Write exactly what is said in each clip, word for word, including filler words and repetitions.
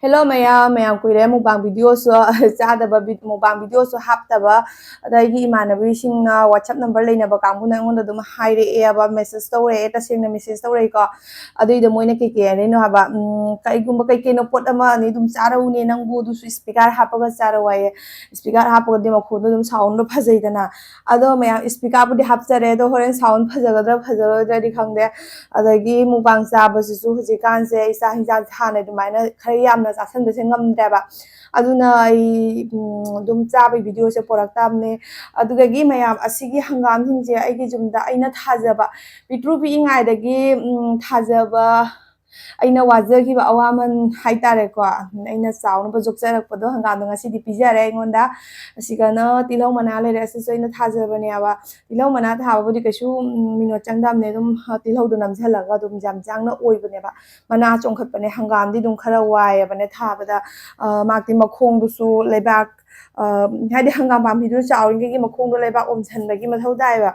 Hello ꯃꯌꯥꯝ, ꯃꯌꯥꯝ ꯀꯨꯏꯔꯦ mukbang videoꯁꯨ ꯆꯥꯗꯕ, ꯃꯨꯛꯕꯥꯡ ꯚꯤꯗꯤꯑꯣꯁꯨ ꯍꯥꯞꯇꯕ꯫ ꯑꯗ ꯑꯩꯒꯤ ꯏꯃꯥꯟꯅꯕꯤꯁꯤꯡꯅ, WhatsApp number ꯂꯩꯅꯕ ꯀꯥꯡꯕꯨꯅ ꯑꯩꯉꯣꯟꯗ ꯑꯗꯨꯝ ꯍꯥꯏꯔꯛꯑꯦꯕ, message ꯇꯧꯔꯛꯑꯦ, ꯇꯁꯦꯡꯅ message ꯇꯧꯔꯛꯏꯀꯣ꯫ ꯑꯗꯨꯏꯗꯣ ꯃꯣꯏꯅ ꯀꯩ ꯀꯩ ꯍꯥꯏꯔꯛꯏꯅꯣ ꯍꯥꯏꯕ, "ꯎꯝ, ꯀꯩꯒꯨꯝꯕ ꯀꯩ ꯀꯩꯅꯣ ꯄꯣꯠ ꯑꯃ ꯑꯅꯤ ꯑꯗꯨꯝ ꯆꯥꯔꯛꯎꯅꯦ ꯅꯪꯕꯨ, ꯑꯗꯨꯁꯨ speaker ꯍꯥꯞꯄꯒ ꯆꯥꯔꯛꯑꯣ" ꯍꯥꯏꯌꯦ꯫ Speaker ꯍꯥꯞꯄꯒꯗꯤ ꯃꯈꯣꯟꯗꯣ ꯑꯗꯨꯝ soundꯗꯣ ꯐꯖꯩꯗꯅ꯫ ꯑꯗꯣ ꯃꯌꯥꯝ, speakerꯕꯨꯗꯤ ꯍꯥꯞꯆꯔꯦ, ꯑꯗꯣ ꯍꯣꯔꯦꯟ sound ꯐꯖꯒꯗ꯭ꯔꯥ ꯐꯖꯔꯣꯏꯗ꯭ꯔꯗꯤ ꯈꯪꯗꯦ꯫ ꯑꯗꯒꯤ mukbang ꯆꯥꯕꯁꯤꯁꯨ ꯍꯧꯖꯤꯛꯀꯥꯟꯁꯦ ꯑꯩ ꯆꯥꯛ ꯍꯤꯟꯖꯥꯡꯁꯦ ꯍꯥꯟꯅ ꯑꯗꯨꯃꯥꯏꯅ ꯈꯔ ꯌꯥꯝꯅ ꯆꯥꯁꯟꯕꯁꯦ ꯉꯝꯗ꯭ꯔꯦꯕ꯫ ꯑꯗꯨꯅ ꯑꯩ, ꯎꯝ, ꯑꯗꯨꯝ ꯆꯥꯕꯒꯤ videoꯁꯦ ꯄꯣꯔꯛꯇꯕꯅꯦ꯫ ꯑꯗꯨꯗꯒꯤ ꯃꯌꯥꯝ, ꯑꯁꯤꯒꯤ ꯍꯪꯒꯥꯝꯁꯤꯡꯁꯦ ꯑꯩꯒꯤ ꯌꯨꯝꯗ ꯑꯩꯅ ꯊꯥꯖꯕ, ꯄꯤꯛꯇ꯭ꯔꯨ ꯄꯤꯛꯏꯉꯩꯗꯒꯤ, ꯎꯝ, ꯊꯥꯖꯕ, ꯑꯩꯅ ꯋꯥꯖꯈꯤꯕ ꯑꯋꯥꯃꯟ ꯍꯥꯏꯇꯥꯔꯦꯀꯣ, ꯑꯩꯅ ꯆꯥꯎꯅꯕ ꯌꯣꯛꯆꯔꯛꯄꯗꯣ, ꯍꯪꯒꯥꯝꯗꯣ ꯉꯁꯤꯗꯤ ꯄꯤꯖꯔꯦ ꯑꯩꯉꯣꯟꯗ꯫ ꯑꯁꯤꯒꯅ ꯇꯤꯜꯍꯧ ꯃꯅꯥ ꯂꯩꯔꯦ, ꯑꯁꯤꯁꯨ ꯑꯩꯅ ꯊꯥꯖꯕꯅꯦꯕ꯫ ꯇꯤꯜꯍꯧ ꯃꯅꯥ ꯊꯥꯕꯕꯨꯗꯤ ꯀꯩꯁꯨ, ꯎꯝ, ꯃꯤꯅꯣꯠ ꯆꯪꯗꯕꯅꯦ, ꯑꯗꯨꯝ, ꯑ, ꯇꯤꯜꯍꯧꯗꯣ ꯅꯝꯁꯤꯜꯂꯒ ꯑꯗꯨꯝ ꯌꯥꯝ ꯌꯥꯡꯅ ꯑꯣꯏꯕꯅꯦꯕ꯫ ꯃꯅꯥ ꯆꯣꯡꯈꯠꯄꯅꯦ, ꯍꯪꯒꯥꯝꯗꯤ ꯑꯗꯨꯝ ꯈꯔ ꯋꯥꯏꯌꯦꯕꯅꯦ ꯊꯥꯕꯗ꯫ ꯑ, ꯃꯥꯒꯤ ꯃꯈꯣꯡꯗꯨꯁꯨ ꯂꯩꯕꯥꯛ, ꯑ, ꯍꯥꯏꯗꯤ ꯍꯪꯒꯥꯝ ꯄꯥꯝꯕꯤꯗꯨ ꯆꯥꯎꯔꯤꯉꯩꯒꯤ ꯃꯈꯣꯡꯗꯣ ꯂꯩꯕꯥꯛ ꯑꯣꯝꯁꯤꯟꯕꯒꯤ ꯃꯊꯧ ꯇꯥꯏꯌꯦꯕ꯫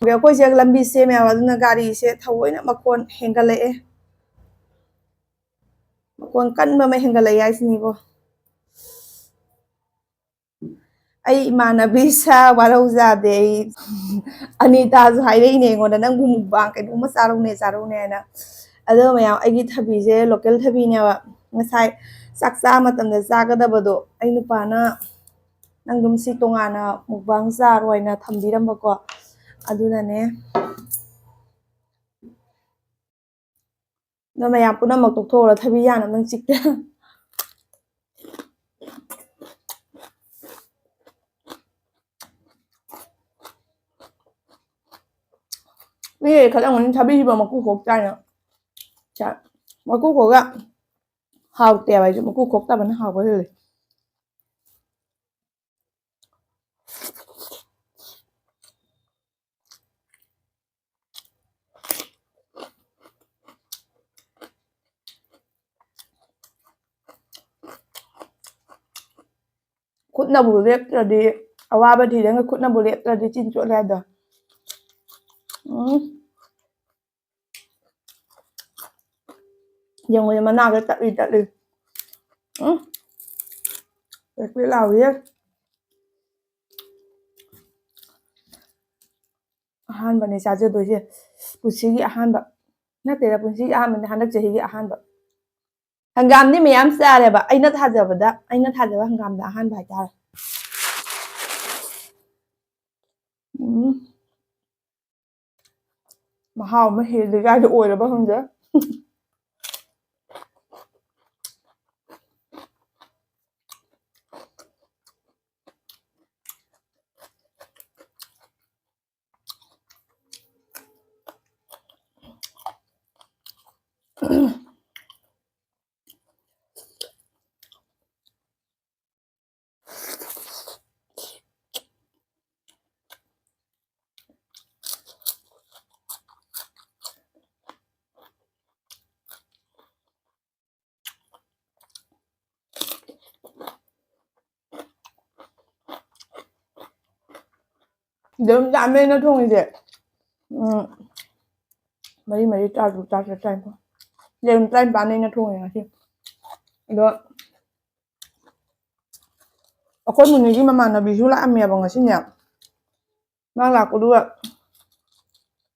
ꯑꯩꯈꯣꯏꯁꯦ ꯂꯝꯕꯤ ꯁꯦꯝꯃꯦꯕ, ꯑꯗꯨꯅ ꯒꯥꯔꯤꯁꯦ ꯊꯑꯣꯏꯅ ꯃꯈꯣꯟ ꯍꯦꯟꯒꯠꯂꯛꯑꯦ꯫ ꯃꯈꯣꯟ ꯀꯟꯕ ꯑꯃ ꯍꯦꯟꯒꯠꯂꯛꯑꯦ ꯍꯥꯏꯁꯤꯅꯤꯕꯣ꯫ ꯑꯩ ꯏꯃꯥꯟꯅꯕꯤ ꯁꯥ ꯋꯥꯔꯧꯖꯥꯗꯦ꯫ ꯑꯩ ꯑꯅꯤꯇꯥꯁꯨ ꯍꯥꯏꯔꯛꯏꯅꯦ ꯑꯩꯉꯣꯟꯗ, "ꯅꯪꯕꯨ mukbang ꯀꯩꯅꯣꯝꯃ ꯆꯥꯔꯧꯅꯦ, ꯆꯥꯔꯧꯅꯦ" ꯍꯥꯏꯅ꯫ ꯑꯗꯣ ꯃꯌꯥꯝ, ꯑꯩꯒꯤ ꯊꯕꯤꯁꯦ local ꯊꯕꯤꯅꯦꯕ꯫ ꯉꯁꯥꯏ ꯆꯥꯛ ꯆꯥ ꯃꯇꯝꯗ ꯆꯥꯒꯗꯕꯗꯣ ꯑꯩ ꯅꯨꯄꯥꯅ, "ꯅꯪ ꯑꯗꯨꯝ ꯁꯤ ꯇꯣꯉꯥꯟꯅ mukbang ꯆꯥꯔꯣ" ꯍꯥꯏꯅ ꯊꯝꯕꯤꯔꯝꯕꯀꯣ꯫ ꯑꯗꯨꯅꯅꯦ꯫ ꯑꯗꯣ ꯃꯌꯥꯝ ꯄꯨꯝꯅꯃꯛ ꯇꯣꯛꯊꯣꯛꯎꯔꯣ, ꯊꯕꯤ ꯌꯥꯅꯕ ꯅꯪ ꯆꯤꯛꯇꯦ꯫ ꯃꯤ ꯈꯜꯂꯝꯒꯅꯤ ꯊꯕꯤꯁꯤꯕꯨ ꯃꯀꯨ ꯈꯣꯛ ꯆꯥꯏꯅ꯫ ꯆꯥ-, ꯃꯀꯨ ꯈꯣꯛꯑꯒ ꯍꯥꯎꯇꯦꯕ ꯍꯥꯏꯁꯦ, ꯃꯀꯨ ꯈꯣꯛꯇꯕꯅ ꯍꯥꯎꯕ ꯍꯦꯜꯂꯤ꯫ ꯈꯨꯠꯅꯕꯨ ꯂꯦꯞꯇ꯭ꯔꯗꯤ, ꯑꯋꯥꯕ ꯊꯤꯗꯅ ꯈꯨꯠꯅꯕꯨ ꯂꯦꯞꯇ꯭ꯔꯗꯤ ꯆꯤꯟ ꯆꯣꯠꯂꯦ ꯍꯥꯏꯗꯣ꯫ ꯎꯝ꯫ ꯌꯦꯡꯉꯨꯅꯦ, ꯃꯅꯥꯒ ꯇꯠꯂꯤ ꯇꯠꯂꯤ꯫ ꯎꯝ꯫ ꯄꯦꯛ ꯄꯦꯛ ꯂꯥꯎꯏꯌꯦ꯫ ꯑꯍꯥꯟꯕꯅꯦ ꯆꯥꯖꯗꯣꯏꯁꯦ꯫ ꯄꯨꯟꯁꯤꯒꯤ ꯑꯍꯥꯟꯕ꯫ ꯅꯠꯇꯦꯗ, ꯄꯨꯟꯁꯤꯒꯤ ꯑꯍꯥꯟꯕꯅꯦ, ꯍꯟꯗꯛ ꯆꯍꯤꯒꯤ ꯑꯍꯥꯟꯕ꯫ ꯍꯪꯒꯥꯝꯗꯤ ꯃꯌꯥꯝ ꯆꯥꯔꯦꯕ꯫ ꯑꯩꯅ ꯊꯥꯖꯕꯗ, ꯑꯩꯅ ꯊꯥꯖꯕ ꯍꯪꯒꯥꯝꯗ ꯑꯍꯥꯟꯕ ꯍꯥꯏꯇꯥꯔꯦ꯫ ꯎꯝ꯫ ꯃꯍꯥꯎ ꯑꯃ ꯍꯦꯜꯂꯤ ꯀꯥꯏꯗ ꯑꯣꯏꯔꯕ ꯈꯪꯗꯦ꯫ ꯑꯗꯨꯝ ꯌꯥꯝꯃꯦ ꯑꯩꯅ ꯊꯣꯡꯉꯤꯁꯦ꯫ ꯎꯝ, ꯃꯔꯤ ꯃꯔꯤ, ꯇꯔꯥ ꯇꯔꯨꯛ, ꯇꯔꯥ ꯇꯔꯦꯠ, ꯇꯔꯥꯅꯤꯄꯥꯜ꯫ ꯌꯦꯔꯨꯝ ꯇꯔꯥꯅꯤꯄꯥꯜꯅꯦ ꯑꯩꯅ ꯊꯣꯡꯉꯦ ꯉꯁꯤ꯫ ꯑꯗꯣ ꯑꯩꯈꯣꯏ ꯃꯨꯅꯤꯒꯤ ꯃꯃꯥꯟꯅꯕꯤꯁꯨ ꯂꯥꯛꯑꯝꯃꯦꯕ ꯉꯁꯤꯅꯦ꯫ ꯃꯥ ꯂꯥꯛꯄꯗꯨꯒ,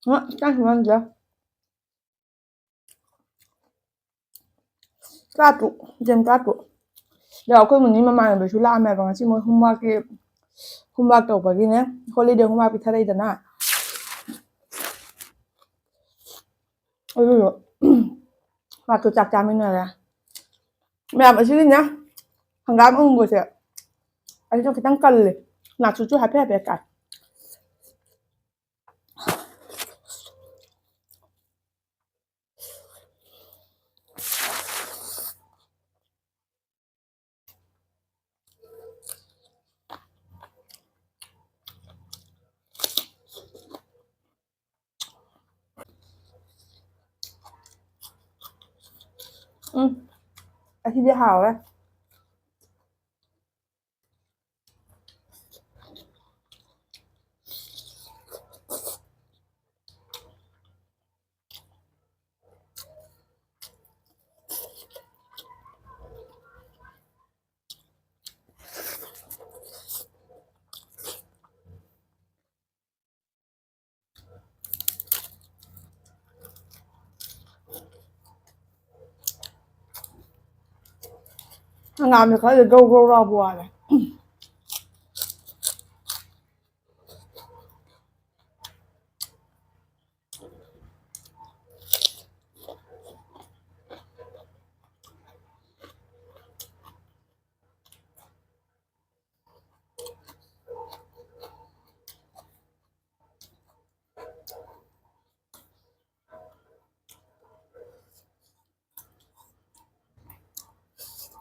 ꯍ, ꯆꯥꯛ ꯊꯣꯡꯉꯝꯗ꯭ꯔꯦ꯫ ꯇꯔꯥ ꯇꯔꯨꯛ, ꯌꯦꯔꯨꯝ ꯇꯔꯥ ꯇꯔꯨꯛ꯫ ꯑꯗꯣ ꯑꯩꯈꯣꯏ ꯃꯨꯅꯤ ꯃꯃꯥꯟꯅꯕꯤꯁꯨ ꯂꯥꯛꯑꯝꯃꯦꯕ ꯉꯁꯤ, ꯃꯣꯏ homeworkꯀꯤ, homework ꯇꯧꯕꯒꯤꯅꯦ, holiday homework ꯄꯤꯊꯔꯛꯏꯗꯅ꯫ ꯑꯗꯨꯗꯣ ꯃꯥꯁꯨ ꯆꯥꯛ ꯆꯥꯃꯤꯟꯅꯔꯦ꯫ ꯃꯌꯥꯝ ꯑꯁꯤꯒꯤꯅꯦ ꯍꯪꯒꯥꯝ ꯑꯃꯨꯕꯁꯦ, ꯑꯩꯁꯨ ꯈꯤꯇꯪ ꯀꯜꯂꯦ, ꯅꯥꯆꯨꯁꯨ ꯍꯥꯏꯐꯦꯠ ꯍꯥꯏꯐꯦꯠ ꯀꯥꯏ꯫ ꯎꯝ, ꯑꯁꯤꯗꯤ ꯍꯥꯎꯔꯦ꯫ ꯍꯪꯒꯥꯝꯁꯦ ꯈꯔꯗꯤ ꯒ꯭ꯔꯧ ꯒ꯭ꯔꯧ ꯂꯥꯎꯕ ꯋꯥꯠꯂꯦ꯫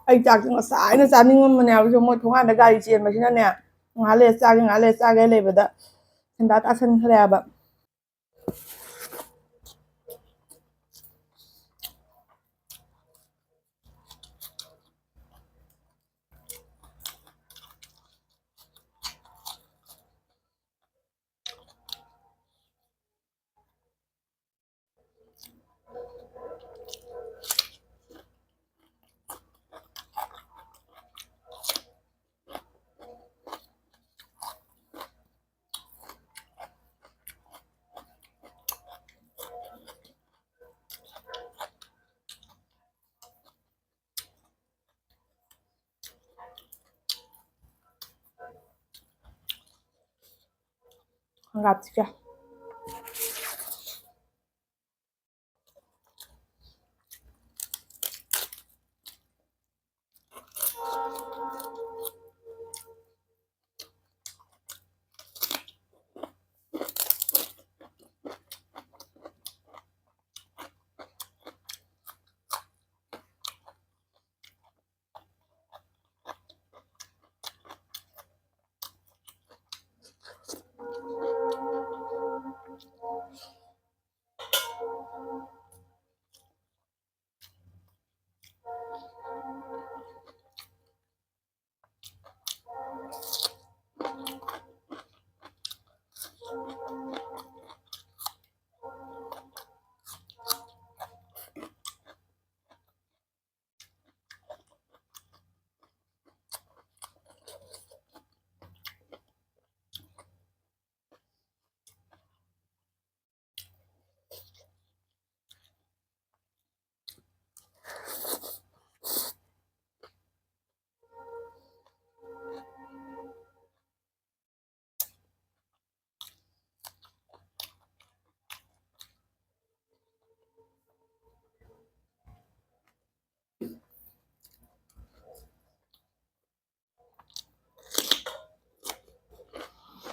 ꯑꯩ ꯆꯥꯛꯁꯦ ꯉꯁꯥꯏꯅ ꯆꯥꯅꯤꯡꯉꯝꯕꯅꯦ ꯍꯥꯏꯕꯁꯨ, ꯃꯣꯏ ꯊꯣꯡꯒꯥꯟꯗ ꯒꯥꯔꯤ ꯆꯦꯟꯕꯁꯤꯅꯅꯦ, ꯉꯥꯏꯍꯥꯛ ꯂꯩꯔ ꯆꯥꯒꯦ, ꯉꯥꯏꯍꯥꯛ ꯂꯩꯔ ꯆꯥꯒꯦ ꯂꯩꯕꯗ ꯁꯦꯟꯗꯥ ꯇꯥꯁꯟꯈ꯭ꯔꯦꯕ꯫ ꯍꯪꯒꯥꯝ ꯊꯤꯠꯀꯦ꯫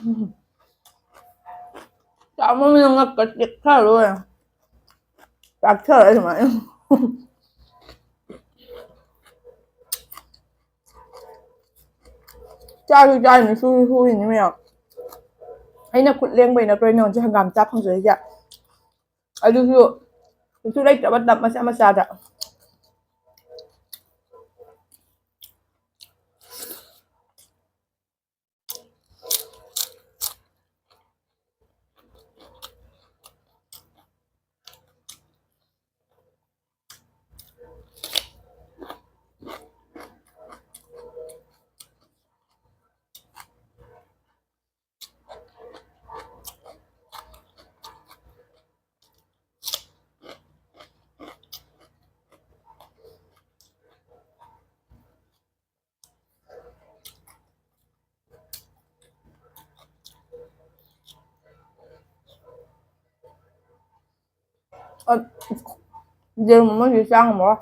ꯎꯝ꯫ ꯆꯥꯃꯟꯗꯅ ꯉꯛꯀ ꯇꯦꯛꯊꯔꯣꯏ꯫ ꯆꯥꯛꯊꯔ ꯑꯗꯨꯃꯥꯏꯅ꯫ ꯆꯥꯁꯨ ꯆꯥꯔꯤꯅꯤ, ꯁꯨꯁꯨ ꯁꯨꯔꯤꯅꯤ ꯃꯌꯥꯝ꯫ ꯑꯩꯅ ꯈꯨꯠ ꯂꯦꯡꯕꯩ ꯅꯠꯇ꯭ꯔꯣ ꯑꯩꯅ ꯍꯧꯖꯤꯛ ꯍꯪꯒꯥꯝ ꯆꯥ ꯐꯪꯖꯔꯤꯁꯦ? ꯑꯗꯨꯁꯨ ꯀꯩꯁꯨ ꯂꯩꯇ꯭ꯔꯕ ꯇꯞ ꯃꯆꯥ ꯃꯆꯥꯗ꯫ ꯑ, ꯌꯦꯔꯨꯝ ꯑꯃꯁꯨ ꯆꯥ ꯉꯝꯃꯔꯣꯏ꯫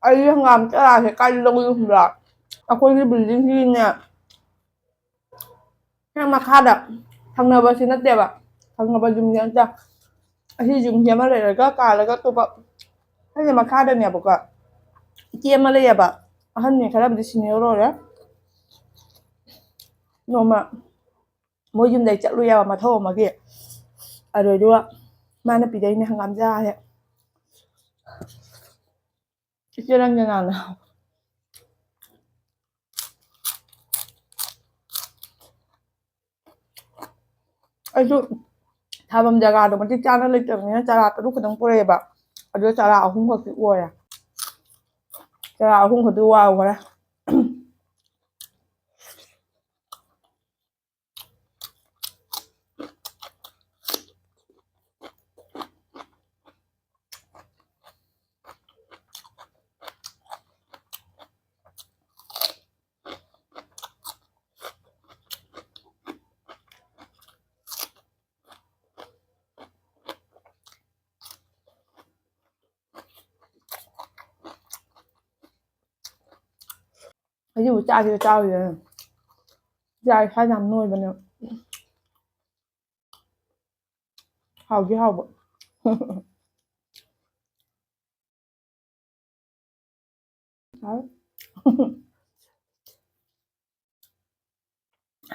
ꯑꯩ ꯍꯪꯒꯥꯝ ꯆꯔꯥꯁꯦ ꯀꯥꯏꯗ ꯂꯧꯏ ꯈꯪꯕ꯭ꯔꯥ? ꯑꯩꯈꯣꯏꯒꯤ buildingꯁꯤꯒꯤꯅꯦ, ꯍꯦꯛ ꯃꯈꯥꯗ, ꯊꯪꯅꯕꯁꯤ ꯅꯠꯇꯦꯕ, ꯊꯪꯅꯕ ꯌꯨꯝꯁꯤ ꯅꯠꯇꯦ꯫ ꯑꯁꯤ ꯌꯨꯝꯁꯤ ꯑꯃ ꯂꯩꯔꯒ ꯀꯥꯜꯂꯒ ꯑꯇꯣꯞꯄ, ꯑꯩꯅ ꯃꯈꯥꯗꯅꯦꯕꯀꯣ, ꯏꯆꯦ ꯑꯃ ꯂꯩꯌꯦꯕ, ꯑꯍꯟꯅꯤ, ꯈꯔꯕꯨꯗꯤ senior ꯑꯣꯏꯔꯦ꯫ ꯅꯣꯡꯃ ꯃꯣꯏ ꯌꯨꯝꯗꯩ ꯆꯠꯂꯨꯏꯌꯦꯕ ꯃꯊꯧ ꯑꯃꯒꯤ, ꯑꯗꯨꯗꯨꯒ ꯃꯥꯅ ꯄꯤꯔꯛꯏꯅꯦ ꯍꯪꯒꯥꯝ ꯆꯔꯥꯁꯦ꯫ ꯏꯆꯦ ꯔꯟꯖꯅꯥꯅ꯫ ꯑꯩꯁꯨ ꯊꯥꯐꯝ ꯖꯒꯥꯗꯣ ꯃꯇꯤꯛ ꯆꯥꯅ ꯂꯩꯇꯕꯅꯤꯅ ꯆꯔꯥ ꯇꯔꯨꯛ ꯈꯛꯇꯪ ꯄꯨꯔꯛꯑꯦꯕ꯫ ꯑꯗꯨ ꯆꯔꯥ ꯑꯍꯨꯝ ꯈꯛꯇꯤ ꯑꯣꯏꯔꯦ꯫ ꯆꯔꯥ ꯑꯍꯨꯝ ꯈꯛꯇꯤ ꯋꯥꯎꯈ꯭ꯔꯦ꯫ ꯑꯩꯁꯤꯕꯨ ꯆꯥꯁꯤꯔ ꯆꯥꯔꯣꯏꯁꯤꯔ? ꯆꯥꯔꯤ, ꯏꯁꯥꯁꯦ ꯌꯥꯝ ꯅꯣꯏꯕꯅꯦ꯫ ꯍꯥꯎꯗꯤ ꯍꯥꯎꯕ꯫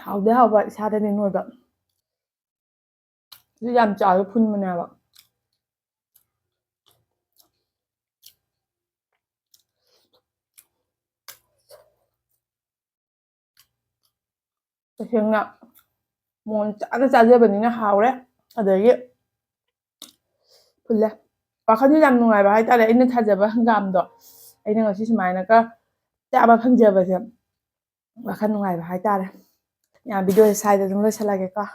ꯍꯥꯎꯗꯤ ꯍꯥꯎꯕ, ꯏꯁꯥꯗꯗꯤ ꯅꯣꯏꯕ꯫ ꯑꯗꯨ ꯌꯥꯝ ꯆꯥꯎꯔ ꯐꯨꯟꯕꯅꯦꯕ꯫ ꯇꯁꯦꯡꯅ ꯃꯣꯟ ꯆꯥꯅ ꯆꯥꯖꯕꯅꯤꯅ ꯍꯥꯎꯔꯦ꯫ ꯑꯗꯒꯤ ꯐꯨꯜꯂꯦ꯫ ꯋꯥꯈꯜꯁꯦ ꯌꯥꯝ ꯅꯨꯡꯉꯥꯏꯕ ꯍꯥꯏꯇꯥꯔꯦ, ꯑꯩꯅ ꯊꯥꯖꯕ ꯍꯪꯒꯥꯝꯗꯣ ꯑꯩꯅ ꯉꯁꯤ ꯁꯨꯃꯥꯏꯅꯒ ꯆꯥꯕ ꯐꯪꯖꯕꯁꯦ꯫ ꯋꯥꯈꯜ ꯅꯨꯡꯉꯥꯏꯕ ꯍꯥꯏꯇꯥꯔꯦ꯫ ꯌꯥꯝ, ꯚꯤꯗꯤꯑꯣꯁꯦ ꯁ꯭ꯋꯥꯏꯗ ꯑꯗꯨꯝ ꯂꯣꯏꯁꯤꯜꯂꯒꯦꯀꯣ꯫